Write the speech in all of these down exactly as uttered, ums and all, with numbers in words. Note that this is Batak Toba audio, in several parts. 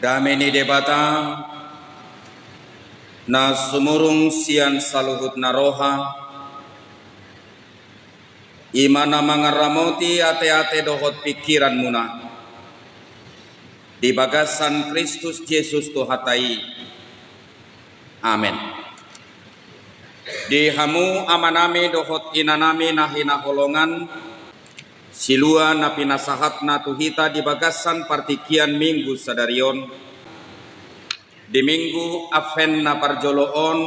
Dame ni Debata na sumurung sian saluhutna roha, i ma na mangaramoti ateate dohot pingkiranmuna di bagasan Kristus Jesus Tuhanta i. Amen. Di hamu amanami dohot inanami na hinaholongan, silua na pinasahatna tu hita di bagasan partingkian Minggu sadari on, di Minggu Advent na parjolo on,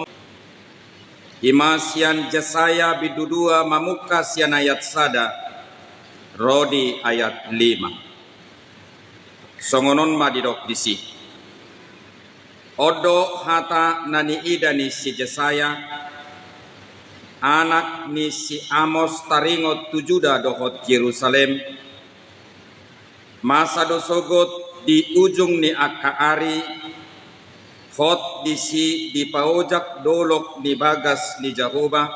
i ma sian Jesaya bindu dua mamungka sian ayat sada ro di ayat lima. Songon on ma didok disi. On do hata na niida ni si Jesaya, anak ni si Amos taringot tu Juda dohot Jerusalem. Masa do sogot di ujung ni angka ari, hot disi dipaojak dolok ni bagas ni Jahowa,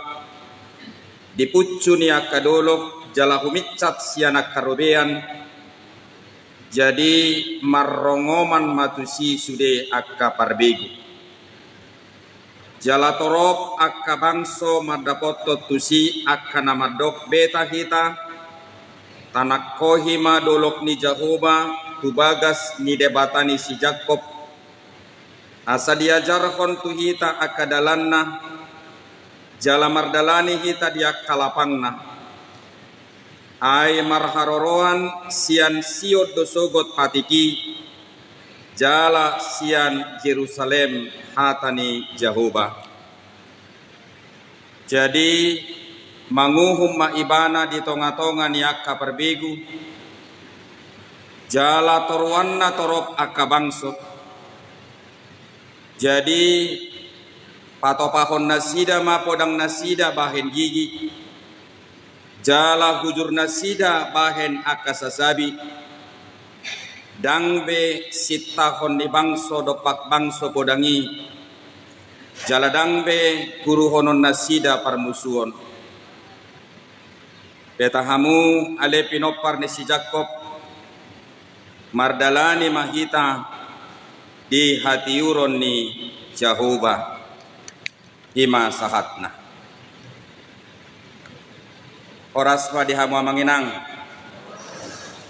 di puncu ni angka dolok, jala huminsat sian angka robean, jadi marrongoman ma tusi sude angka parbegu. Jala torop angka bangso mandapothon tusi angka na mandok, beta hita, tanangkohi ma dolok ni Jahowa tu bagas ni Debata ni si Jakkob, asa diajarhon tu hita angka dalanna, jala mardalani hita di angka lapangna. Ai marharoroan sian Sion do sogot patik i, jala sian Jerusalem hata ni Jahowa. Jadi, manguhum ma Ibana di tongatonga ni angka parbegu, jala toruanna torop angka bangso. Jadi, patopahon nasida ma podang nasida bahen gigi, jala hujur nasida bahen angka sasabi. Ndang be sintahon ni bangso dompak bangso podang i, jala ndang be guruhonon nasida parmusuon. Beta hamu ale pinompar ni si Jakkob, mardalani ma hita di hatiuron ni Jahowa. I ma sahatna. Horas ma di hamu amang inang.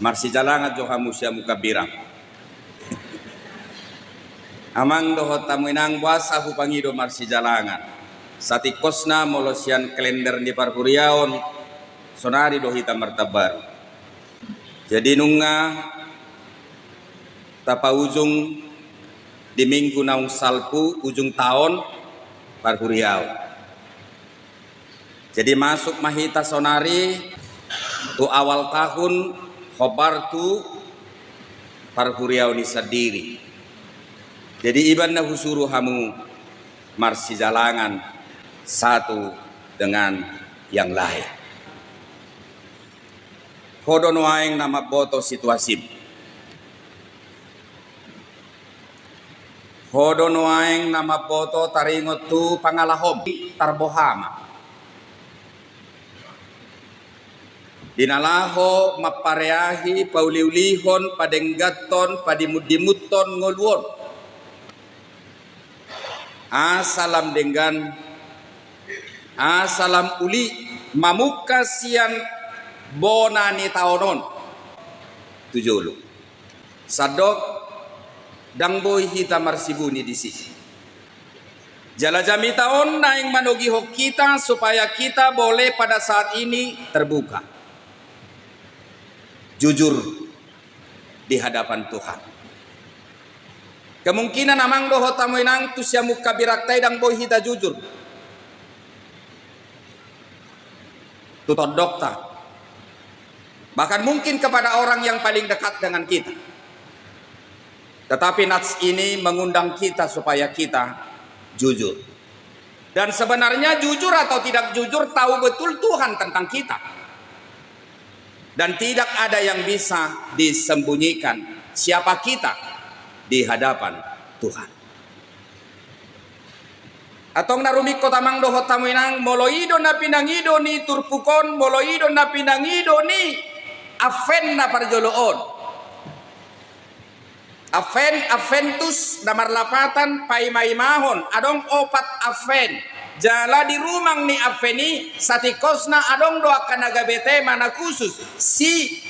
Marsijalangan jo hamu sian mukabirang. Amang dohot hamu inang, boasa hupangido marsijalangan? Satingkosna molo sian kalender ni parhuriaon, sonari do hita martambaru. Jadi nunga tapaujung di minggu naung salpu, ujung taon parhuriaon. Jadi masuk ma hita sonari tu awal tahun, hombar tu parhuriaon i sandiri. Jadi iba na husuru hamu marsijalangan satu dengan yang lain. Ho do nuaeng na mamboto situasim. Ho do nuaeng na mamboto taringot tu pangalahom, tarboha ma. Di na laho mampareahi, pauliulihon, padengganhon, padimundimunhon ngolu on. Asa lam denggan, asa lam uli, mamungka sian bona ni taon on tu jolo. Sandok, ndang boi hita marsibuni disi. Jala jamita on naeng manogihon hita supaya kita boleh pada saat ini terbuka, jujur di hadapan Tuhan. Kemungkinan amang dohot hamu inang, tu sian mukabirangta i ndang boi hita jujur tu tondongta, bahkan mungkin kepada orang yang paling dekat dengan kita. Tetapi nats ini mengundang kita supaya kita jujur. Dan sebenarnya jujur atau tidak jujur, tahu betul Tuhan tentang kita. Dan tidak ada yang bisa disembunyikan siapa kita di hadapan Tuhan. Antong na rumingkot amang dohot hamu inang, molo i do na pinangido ni turpuk on, molo i do na pinangido ni Advent na parjolo on. Advent, Adventus, na marlapatan paimaimahon, adong opat Advent. Jala di rumang ni Advent i, satingkosna adong do angka na gabe tema na khusus, siulason,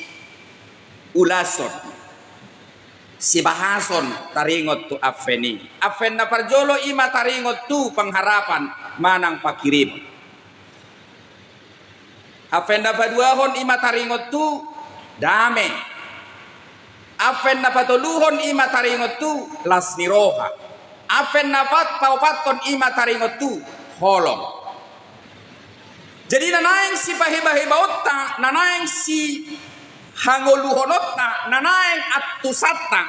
sibahason taringot tu Advent i. Advent na parjolo i ma taringot tu pengharapan manang pangkirimon. Advent na paduahon i ma taringot tu dame. Advent na patoluhon i ma taringot tu las ni roha. Advent na pat-, paopathon i ma taringot tu holong. Jadi na naeng sipahebahebaonta, na naeng si hangoluhononta, na naeng antusanta,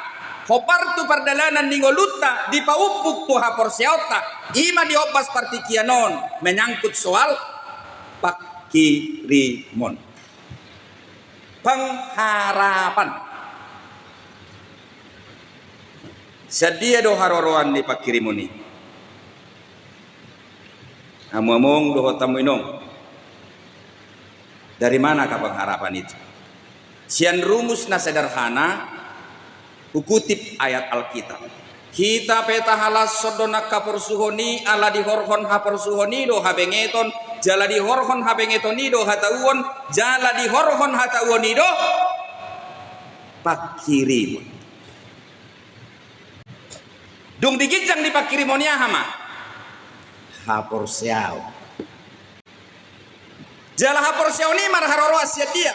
hombar tu pardalanan ni ngolunta, dipaumbuk tu haporseaonta, i ma di ombas partingkian on, menyangkut soal pangkirimon. Pengharapan. Sian dia do haroroan ni pangkirimon i? Hamu among dohot hamu inong, dari manakah pengharapan itu? Sian rumus na sederhana, hukutip ayat Alkitab. Hita pe tahalashon do nang haporsuhon i, ala dihorhon haporsuhon i do habengeton, jala dihorhon habengeton i do hatauon, jala dihorhon hatauon i do pangkirimon. Dung di ginjang ni pangkirimon i aha ma? Haporseaon. Jala haporseaon i marharoroan sian dia?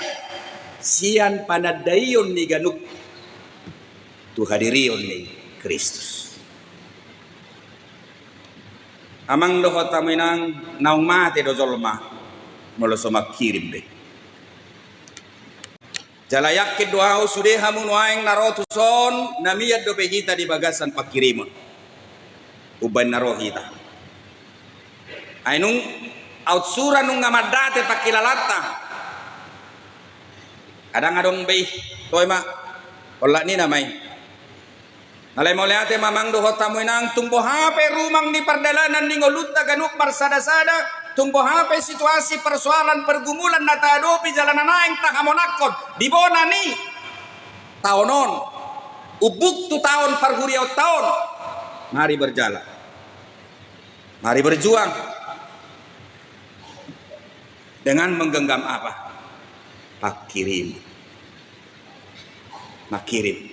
Sian panandaion ni ganup tu hadirion ni Kristus. Amang dohot hamu inang, naung mate do jolma molo so mangkirim be. Jala yakin do ahu sude hamu nuaeng na ro tuson, na mian dope hita di bagasan pangkirimon. Umbaen na ro hita. Ai nunga aut sura nunga mandate pangkilalanta. Kadang adong be i, toe ma. Olat ni nama i. Alai mauliate ma amang dohot hamu inang, tung boha pe rumang ni pardalanan ni ngolunta ganup marsadasada, tung boha pe situasi, persoalan, pergumulan na tahadopi jala na naeng tahamonangkon di bona ni taon on, umbuk tu taon parhuriaonta on, mari berjalan. Mari berjuang. Dengan menggenggam apa? Pangkirimon. Mangkirim.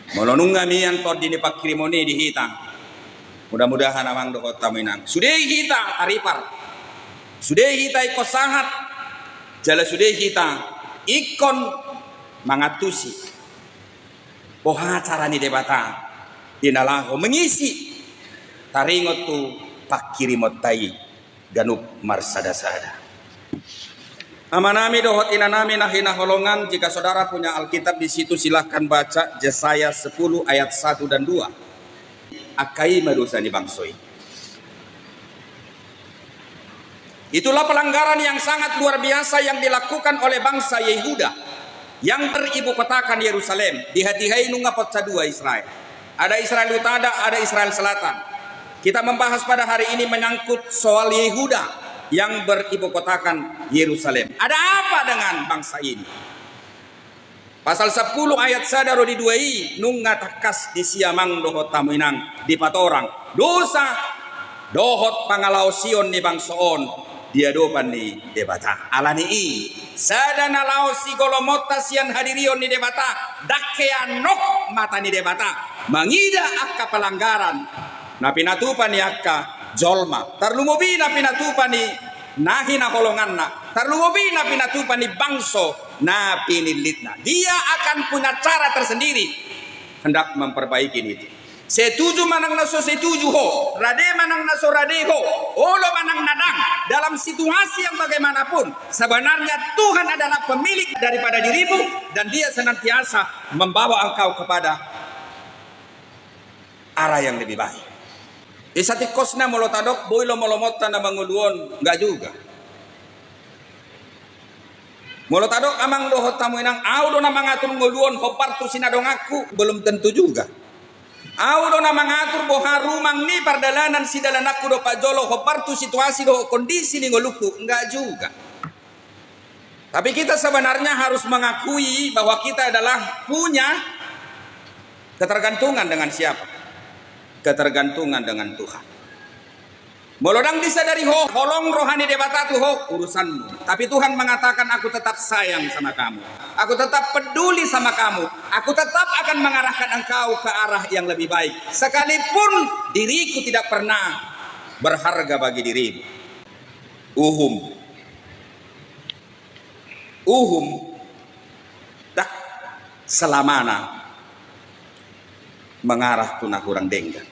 Molo nunga mian tondi ni pangkirimon i di hita, mudah-mudahan amang dohot hamu inang, sude hita taripar, sude hita ingkon sahat, jala sude hita ingkon mangantusi boha cara ni Debata di na laho mangisi taringot tu pangkirimonta i ganup marsadasada. Amanami dohot inanami na hinaholongan, jika saudara punya Alkitab di situ, silahkan baca Jesaya sepuluh ayat satu dan dua. Angka i ma dosa ni bangso i. Itulah pelanggaran yang sangat luar biasa yang dilakukan oleh bangsa Yehuda yang beribukutakan Yerusalem. Di hatiha i nunga poncah dua Israel. Ada Israel Utara, ada Israel Selatan. Kita membahas pada hari ini menyangkut soal Yehuda yang beribukutakan Yerusalem. Ada apa dengan bangsa ini? Pasal sepuluh ayat sada ro di dua i, nunga tangkas disi amang dohot hamu inang dipatorang dosa dohot pangalaosion ni bangso on di adopan ni Debata. Alani i, sada na laos sigolomonta sian hadirion ni Debata, ndang heanok mata ni Debata mangida angka pelanggaran na pinatupa ni angka jolma, tarlumobi na pinatupa ni na hinaholonganna, tarlumobi na pinatupa ni bangso na pinillitna. Dia akan punya cara tersendiri hendak memperbaiki itu. Setuju manang na so setuju ho, rade manang na so rade ho, olo manang na ndang, dalam situasi yang bagaimanapun, sebenarnya Tuhan adalah pemilik daripada dirimu dan Dia senantiasa membawa engkau kepada arah yang lebih baik. Di satingkosna molo tadok boi lomolomonta na mangolu on, enggak juga. Molo tadok amang dohot hamu inang, au do na mangatur ngolu on hombar tu sinadonganku, belum tentu juga. Au do na mangatur boha rumang ni pardalanan sidalananku dompak jolo hombar tu situasi dohot kondisi ni ngolungku, enggak juga. Tapi kita sebenarnya harus mengakui bahwa kita adalah punya Ketergantungan dengan siapa? Ketergantungan dengan Tuhan. Molo ndang disadari ho holong roha ni Debata tu ho, urusanmu. Tapi Tuhan mengatakan, "Aku tetap sayang sama kamu. Aku tetap peduli sama kamu. Aku tetap akan mengarahkan engkau ke arah yang lebih baik. Sekalipun diriku tidak pernah berharga bagi dirimu." Uhum. Uhum. Ndang selamana mengarah tu na hurang denggan.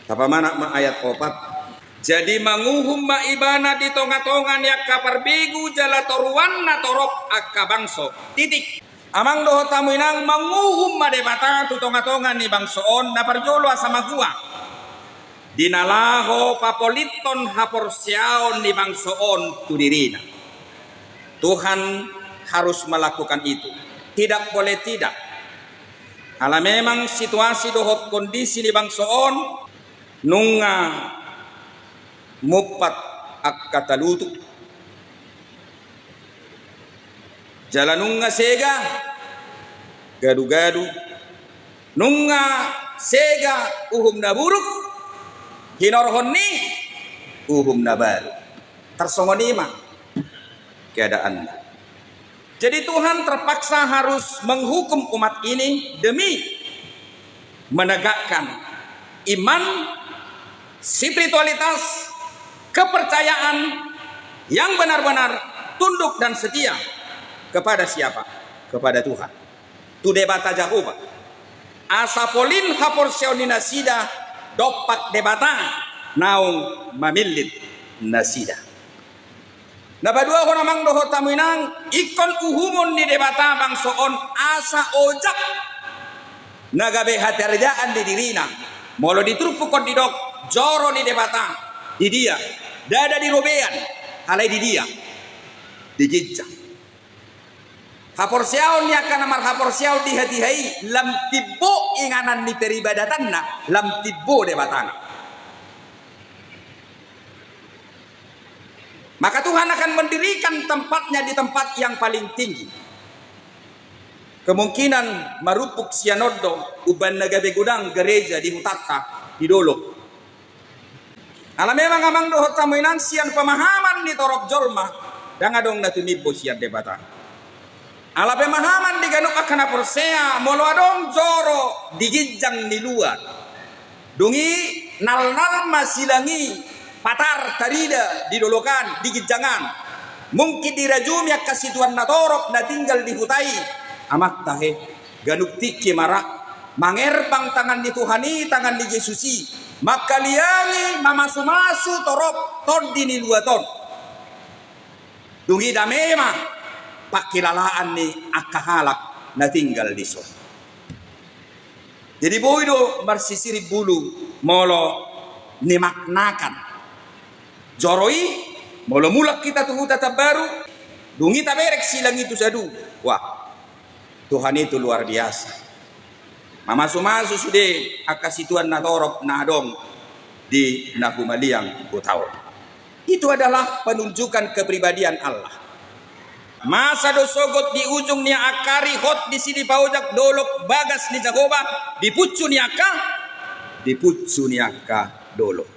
Tapamanat ma ayat opat. Jadi manguhum ma ibana di tonga-tonga ni angka parbegu jala toruan na torop angka bangso. Titik. Amang dohot hamu inang, manguhum ma Debata tu tonga-tonga ni bangso on, na parjolo asa mahua. Di na laho papolithon haporseaon ni bangso on tu dirina. Tuhan harus melakukan itu. Tidak boleh tidak. Ala memang situasi dohot kondisi ni bangso on nunga mumpat angka talutuk. Jala nunga sega gadu-gadu. Nunga sega uhum na buruk, hinorhon ni uhum na baru. Tarsongon i ma keadaanna. Jadi Tuhan terpaksa harus menghukum umat ini demi menegakkan iman, spiritualitas, kepercayaan yang benar-benar tunduk dan setia kepada siapa? Kepada Tuhan. Tu Debata Jahowa. Asa polin haporseaon ni nasida dompak Debata naung mamillit nasida. Na paduahon amang dohot hamu inang, ingkon uhumon ni Debata bangso on asa ojak na gabe hatarjaan di dirina. Molo di turpuk on didok joro ni Debata, di dia? Ndada di robean, alai di dia? Di ginjang. Haporseaon ni angka na marhaporseaon di hatiha i lam timbo inganan ni peribadatanna, lam timbo Debatana. Maka Tuhan akan mendirikan tempatnya di tempat yang paling tinggi. Kemungkinan marupuk sian on do umbahen na gabe godang gereja di hutanta, di dolok. Ala memang amang dohot hamu inang, sian pemahaman ni torop jolma ndang adong na tumimbo sian Debata. Ala pemahaman di ganup angka na porsea, molo adong joro di ginjang ni luat, dung i nalnal ma silang i patar tarida di dolok an, di ginjang an. Mungkin dirajumi angka situan na torop na tinggal di huta i. Amanta he, ganup tingki ma ra mangerbang tangan ni Tuhan i, tangan ni Jesus i, mangkaliangi, mamasumasu torop tondi ni luat on. Dung i dame ma pangkilalaan ni angka halak na tinggal dison. Jadi boi do marsisirik bulu molo nimaknakan joro i. Molo mulak hita tu huta Tambaru, dung i taberek silang i tu sadu. Wah, Tuhan itu luar biasa. Mamasumasu sude angka situan na torop na adong di na humaliang huta on. Itu adalah penunjukan kepribadian Allah. Masa do sogot di ujung ni angka ari hot disi dipaojak dolok bagas ni Jahowa, di puncu ni angka, di puncu ni angka dolok.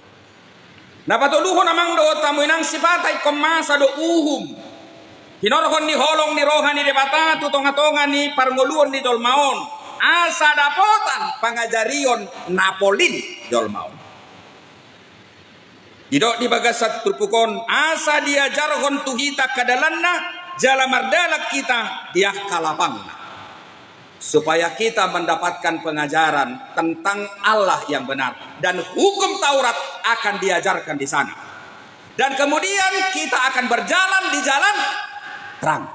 Na patoluhon amang dohot hamu inang, sipata ingkon masa do uhum hinorhon ni holong ni roha ni Debata tu tonga-tonga ni parngoluon ni jolma on, asa dapotan pangajarion na polin jolma on. Didok di bagasan turpuk on, asa diajarhon tu hita angka dalanna, jala mardalan hita di angka lapangna. Supaya kita mendapatkan pengajaran tentang Allah yang benar dan hukum Taurat akan diajarkan di sana. Dan kemudian kita akan berjalan di jalan terang.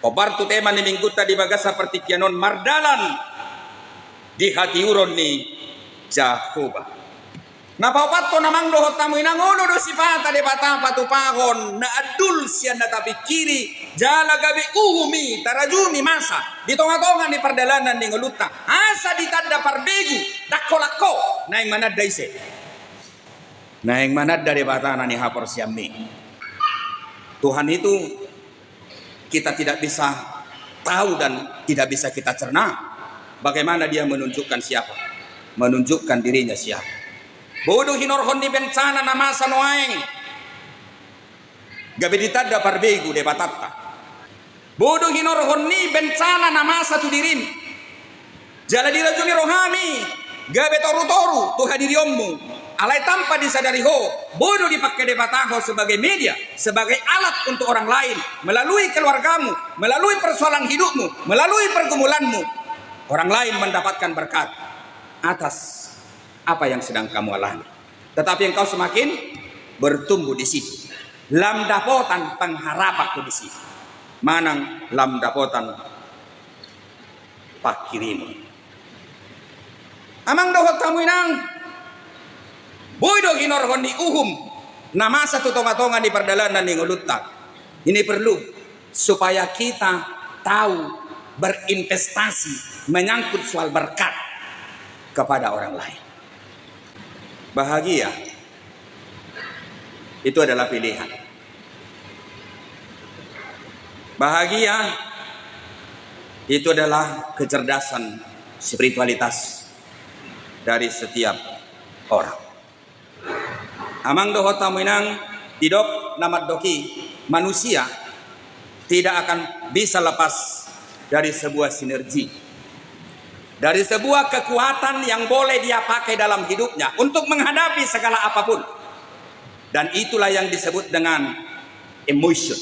Hombar tu tema ni minggunta di bagasan partingkian on, mardalan di hatiuron ni Jahowa. Na paopathon amang dohot hamu inang, olo do sipata Debata patupahon na andul sian na tapingkiri, jala gabe uhum i tarajumi masa di tonga-tonga ni pardalanan ni ngolunta, asa ditanda parbegu, ndang holan ho naeng mananda ise? Naeng mananda Debata na nihaporseaonmi. Tuhan itu kita tidak bisa tahu dan tidak bisa kita cerna bagaimana dia menunjukkan siapa, menunjukkan dirinya siapa. Boi do hinorhon ni bencana na masa nuaeng gabe ditanda parbegu Debatanta. Boi do hinorhon ni bencana na masa tu dirim. Jala dirajumi rohami gabe torutoru tu hadirionmu. Alai tanpa disadari ho, boi do dipake Debata ho sebagai media, sebagai alat untuk orang lain, melalui keluargamu, melalui persoalan hidupmu, melalui pergumulanmu. Orang lain mendapatkan berkat atas apa yang sedang kamu alami. Tetapi engkau semakin bertumbuh di situ. Lam dapotan pengharapanku di situ. Manang lam dapotan pangkirimon. Amang dohot hamu inang, boi do hinorhon ni uhum na masa tu tongatonga ni pardalanan ni ngolunta. Ini perlu supaya kita tahu berinvestasi menyangkut soal berkat kepada orang lain. Bahagia itu adalah pilihan. Bahagia itu adalah kecerdasan spiritualitas dari setiap orang. Amang dohot hamu inang, didok na mandok i, manusia tidak akan bisa lepas dari sebuah sinergi, dari sebuah kekuatan yang boleh dia pakai dalam hidupnya untuk menghadapi segala apapun. Dan itulah yang disebut dengan emotion,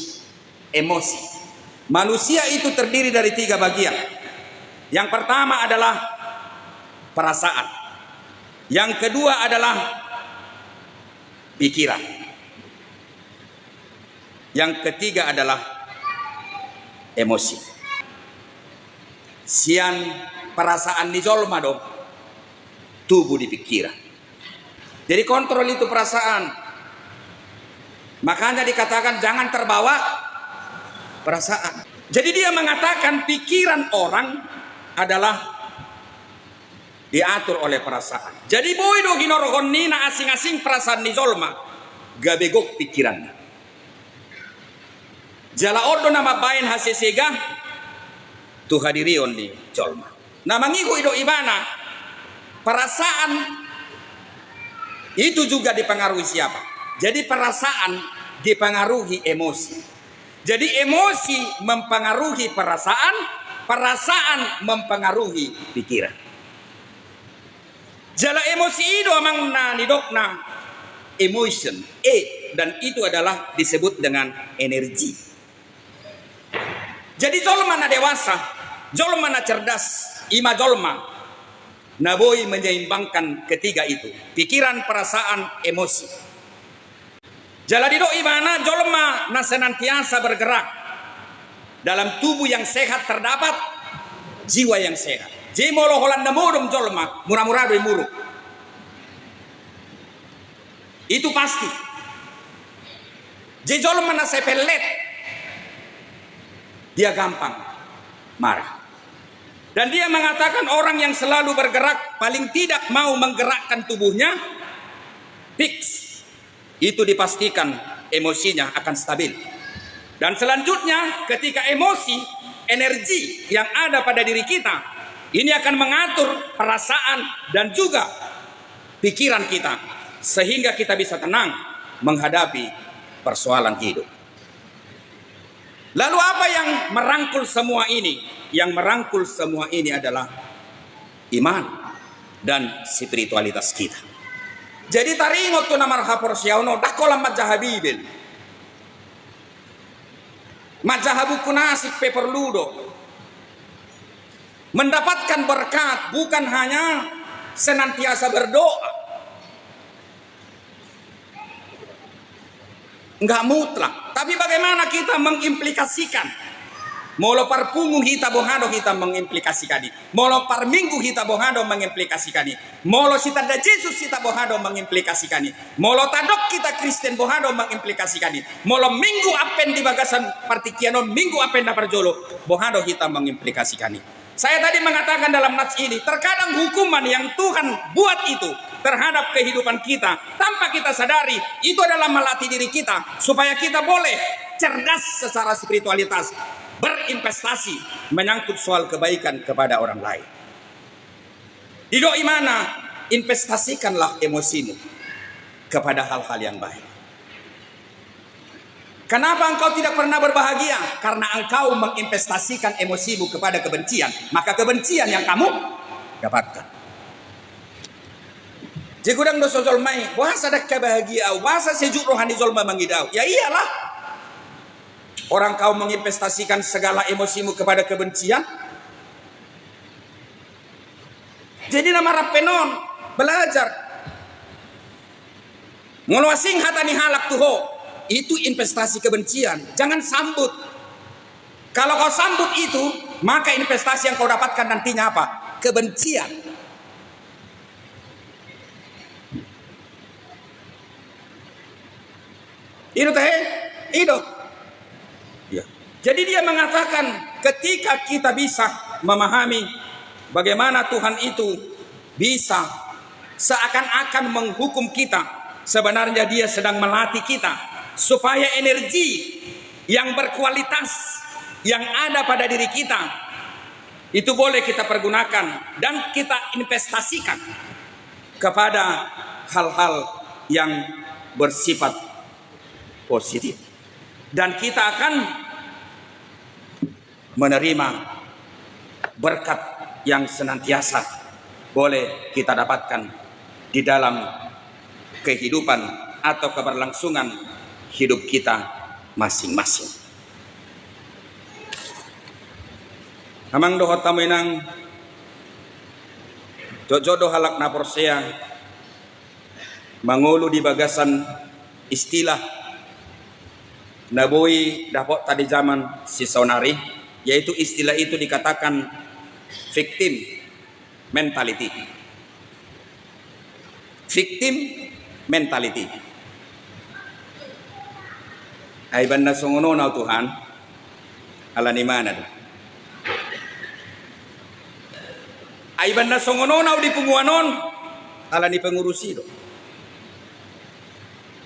emosi. Manusia itu terdiri dari tiga bagian. Yang pertama adalah perasaan. Yang kedua adalah pikiran. Yang ketiga adalah emosi. Sian perasaan ni jolma do tubu di pikiran. Jadi kontrol itu perasaan. Makanya dikatakan jangan terbawa perasaan. Jadi dia mengatakan pikiran orang adalah diatur oleh perasaan. Jadi boi do hinorhon ni na asing-asing perasaan ni jolma gabe gok pikiranna. Jala on do na mambaen hasesega tu hadirion ni jolma. Na mangihut i do ibana, perasaan itu juga dipengaruhi siapa? Jadi perasaan dipengaruhi emosi. Jadi emosi mempengaruhi perasaan, perasaan mempengaruhi pikiran. Jala emosi i do amang na nidokna emotion, e, dan itu adalah disebut dengan energi. Jadi jolma na dewasa, jolma na cerdas, ima jolma na boi menyeimbangkan ketiga itu, pikiran, perasaan, emosi. Jala didok ibana jolma na senantiasa bergerak. Dalam tubuh yang sehat terdapat jiwa yang sehat. Jadi molo holan na modom jolma, mura-mura do i muruk. Itu pasti. Jadi jolma na sai pellet, dia gampang marah. Dan dia mengatakan orang yang selalu bergerak, paling tidak mau menggerakkan tubuhnya, fix. Itu dipastikan emosinya akan stabil. Dan selanjutnya, ketika emosi, energi yang ada pada diri kita, ini akan mengatur perasaan dan juga pikiran kita, sehingga kita bisa tenang menghadapi persoalan hidup. Lalu apa yang merangkul semua ini? Yang merangkul semua ini adalah iman dan spiritualitas kita. Jadi taringot tu na marhaporseaon on, ndang holan manjaha Bibel. Manjaha buku nasik pe porlu do. Mendapatkan berkat bukan hanya senantiasa berdoa. Enggak mutlak. Tapi bagaimana kita mengimplikasikan? Molo parpungu hita, boha do hita mengimplikasikan i? Molo parminggu hita, boha do mengimplikasikan i? Molo sitanda Jesus hita, boha do mengimplikasikan i? Molo tadok hita Kristen, boha do mengimplikasikan i? Molo Minggu Advent di bagasan partingkian on, Minggu Advent na parjolo, boha do hita mengimplikasikan i? Saya tadi mengatakan dalam nats ini, terkadang hukuman yang Tuhan buat itu terhadap kehidupan kita, tanpa kita sadari, itu adalah melatih diri kita supaya kita boleh cerdas secara spiritualitas. berinvestasi menyangkut soal kebaikan kepada orang lain. Didok imana, investasikanlah emosimu kepada hal-hal yang baik. Kenapa engkau tidak pernah berbahagia? Karena engkau menginvestasikan emosimu kepada kebencian, maka kebencian yang kamu dapatkan. Jadi godang do so jolma i, boasa ndang kebahagia au, boasa sejuk roha ni jolma mangida au. Ya iyalah. Orang kau menginvestasikan segala emosimu kepada kebencian. Jadi na marap pe non, belajar. Molo asing hata ni halak tu ho, itu investasi kebencian. Jangan sambut. Kalau kau sambut itu, maka investasi yang kau dapatkan nantinya apa? Kebencian. Ido tahe? Ido. Ya. Jadi dia mengatakan, ketika kita bisa memahami bagaimana Tuhan itu bisa seakan-akan menghukum kita, sebenarnya Dia sedang melatih kita supaya energi yang berkualitas yang ada pada diri kita itu boleh kita pergunakan dan kita investasikan kepada hal-hal yang bersifat positif. Dan kita akan menerima berkat yang senantiasa boleh kita dapatkan di dalam kehidupan atau keberlangsungan hidup kita masing-masing. Amang dohot hamu inang, jotjot do halak na porsea mangolu di bagasan istilah na boi dapotta di jaman sisaonari, yaitu istilah itu dikatakan victim mentality. Victim mentality. Ai umbahen na songon on au Tuhan, ala ni mana do? Ai umbahen na songon on au di punguan on, ala ni pengurus i do.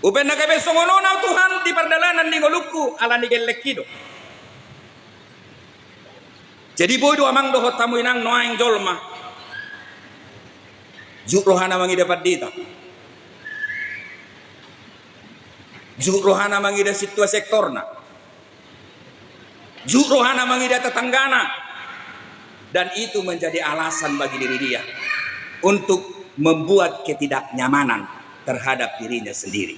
Umbahen na gabe songon on au Tuhan di pardalanan ni ngolungku, ala ni gellengki do. Jadi boi do amang dohot hamu inang nuaeng jolma jut rohana mangida pandita. Jut rohana mangida sintua sektorna. Jut rohana mangida tetanggana. Dan itu menjadi alasan bagi diri dia untuk membuat ketidaknyamanan terhadap dirinya sendiri.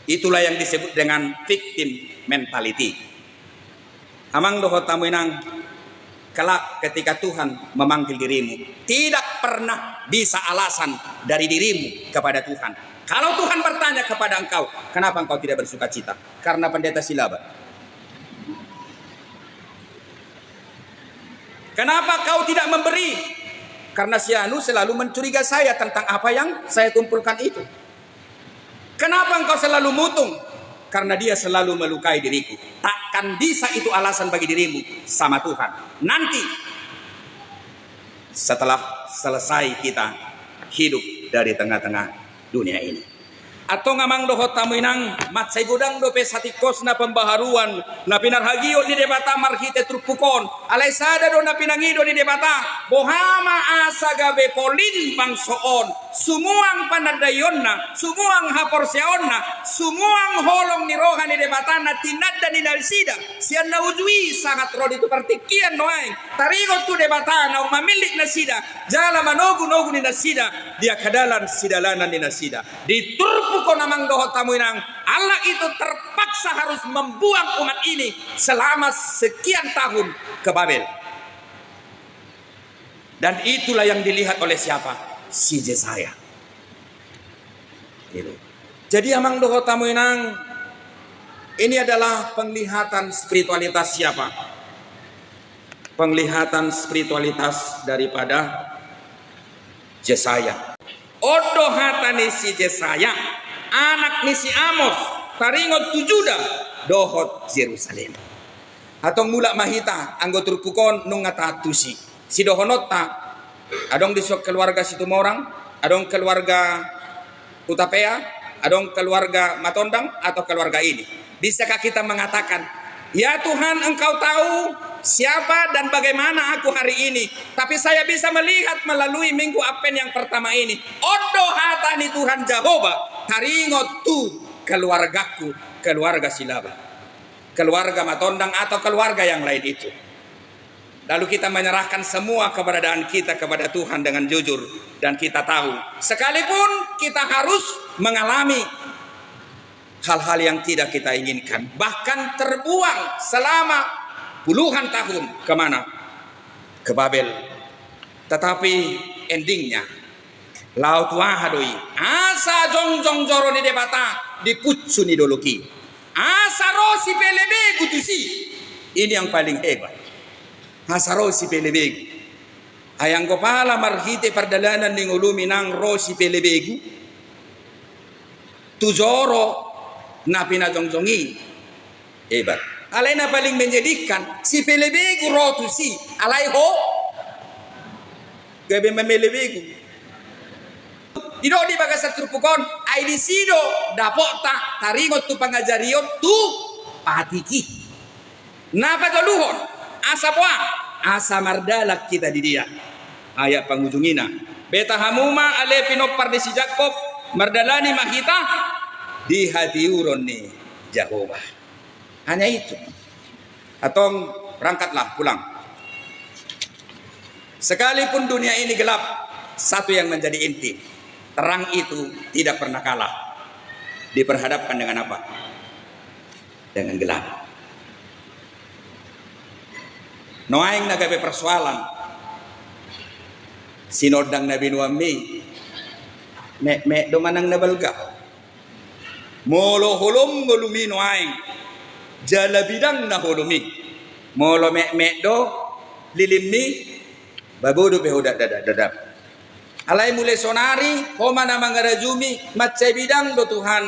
Itulah yang disebut dengan victim mentality. Amang dohot hamu inang, kelak ketika Tuhan memanggil dirimu, tidak pernah bisa alasan dari dirimu kepada Tuhan. Kalau Tuhan bertanya kepada engkau, "Kenapa engkau tidak bersukacita?" Karena pendeta Silaban. "Kenapa kau tidak memberi?" Karena si anu selalu mencurigai saya tentang apa yang saya kumpulkan itu. "Kenapa engkau selalu mutung?" Karena dia selalu melukai diriku. Takkan bisa itu alasan bagi dirimu sama Tuhan. Nanti setelah selesai kita hidup dari tengah-tengah dunia ini. Antong amang dohot hamu inang, mansai godang dope satingkosna pembaharuan na pinarhagion ni Debata marhite turpuk on. Alai sada do na pinangido ni Debata, boha ma asa gabe polin bangso on, sumuang panandaionna, sumuang haporseaonna, sumuang holong ni roha ni Debata na tinanda ni nasida sian na uju i sahat ro di tu partingkian nuaeng, taringot tu Debata naung mamillit nasida, jala manogunogu ni nasida di angka dalan sidalanan ni nasida. Di turpuk on amang dohot hamu inang, Allah itu terpaksa harus membuang umat ini selama sekian tahun ke Babel. Dan itulah yang dilihat oleh siapa? Si Yesaya. Gitu. Jadi amang dohot hamu inang, ini adalah penglihatan spiritualitas siapa? Penglihatan spiritualitas daripada Yesaya. On do hata ni si Yesaya, anak ni si Amos, taringot tu Juda dohot Jerusalem. Antong mulak ma hita anggo turpuk on nunga taantusi. Sidohononta, adong dison keluarga Situmorang, adong keluarga Hutapea, adong keluarga Matondang atau keluarga ini. Bisakah kita mengatakan Ya Tuhan, Engkau tahu siapa dan bagaimana aku hari ini, tapi saya bisa melihat melalui Minggu Advent yang pertama ini. On do hata ni Tuhan Jahowa, taringot tu keluargaku, keluarga Silaba, keluarga Matondang atau keluarga yang lain itu. Lalu kita menyerahkan semua keberadaan kita kepada Tuhan dengan jujur. Dan kita tahu, sekalipun kita harus mengalami hal-hal yang tidak kita inginkan, bahkan terbuang selama puluhan tahun, kemana? Ke Babel. Tetapi endingnya, laho tu aha do i? Asa jongjong joro ni Debata di punsu ni dolok i. Asa ro sipelebegu tusi. Ini yang paling hebat. Asa ro sipelebegu. Ai anggo pala marhite pardalanan ni ngolumi nang ro sipelebegu tu joro na pinajongjong i. Hebat. Alai na paling menyedihkan, sipelebegu ro tusi, alai ho gabe mamelebegu. Didok di bagasan turpuk on, ai disi do dapotna taringot tu pangajarion tu patik i. Na patoluhon, asa boha? Asa mardalan hita di dia. Ayat pangujungina. Beta hamu ma ale pinompar ni si Jakob, mardalani ma hita di hatiuron ni Jahowa. Hanya itu. Antong, berangkatlah pulang. Sekalipun dunia ini gelap, satu yang menjadi inti. Terang itu tidak pernah kalah diperhadapkan dengan apa? Dengan gelap. Nuaeng na gabe persoalan. Sinondang na binoanmi, metmet do manang na balga? Molo holom ngolumi nuaeng, jala bidang na holom i. Molo metmet do lilimmi, babo dope ho dadap-dadap. Alai mulai sonari, ho ma na mangarajumi, mansai bidang do Tuhan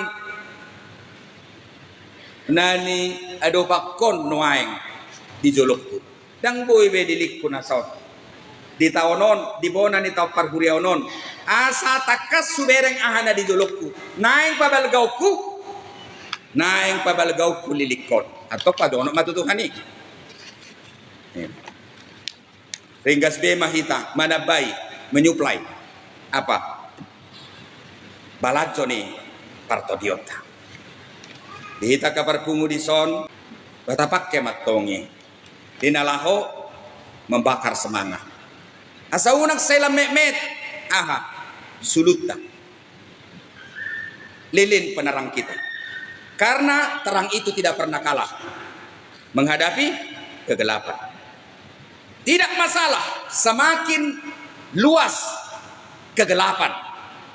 na niadopanhon nuaeng di jolongku. Ndang boi be lilingku na son. Di taon on, di bona ni taon parhuriaon on, asa tangkas hubereng aha na di jolongku. Naeng pabalgaonku, naeng pabalgaonku lilingkon. Antong padohononku ma tu Tuhan i. Ringgas be ma hita manambai, menyuplai apa? Balanjo ni partondionta. Di hita angka parpungu dison, beta pangke ma antong i di na laho membakar semangat. Asa unang sai lam metmet aha? Sulutta. Lilin penerang kita. Karena terang itu tidak pernah kalah menghadapi kegelapan. Tidak masalah, semakin luas kegelapan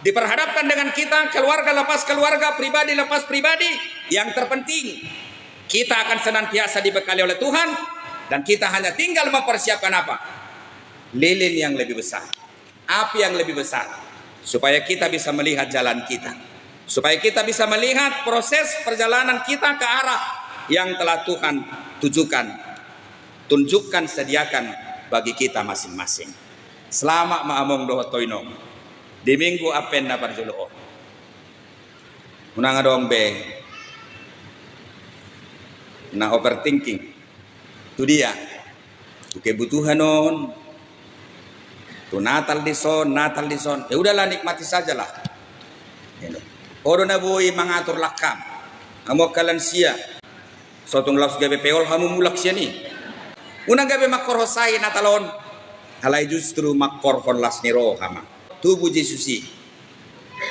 diperhadapkan dengan kita, keluarga lepas keluarga, pribadi lepas pribadi, yang terpenting kita akan senantiasa dibekali oleh Tuhan, dan kita hanya tinggal mempersiapkan apa? Lilin yang lebih besar, api yang lebih besar, supaya kita bisa melihat jalan kita, supaya kita bisa melihat proses perjalanan kita ke arah yang telah Tuhan tujukan, tunjukkan, sediakan bagi kita masing-masing. Selamat ma among dohot ho inong di Minggu Advent na parjolo on. Unang adong be na overthinking. Tu dia? Tu kebutuhan on. Tu Natal dison, Natal dison. Ya udahlah, nikmati sajalah. Ho do na boi mangatur langkam. Hamu angka lansia, so tung laos gabe peol hamu mulak sian i. Unang gabe mangkorhon sae Natal on. Alai justru mangkorhon las ni roha ma. Tubu Jesus i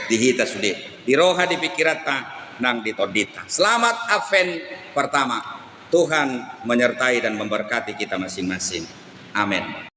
di hita sude, di roha, di pingkiranta nang di tondinta. Selamat Advent pertama. Tuhan menyertai dan memberkati kita masing-masing. Amin.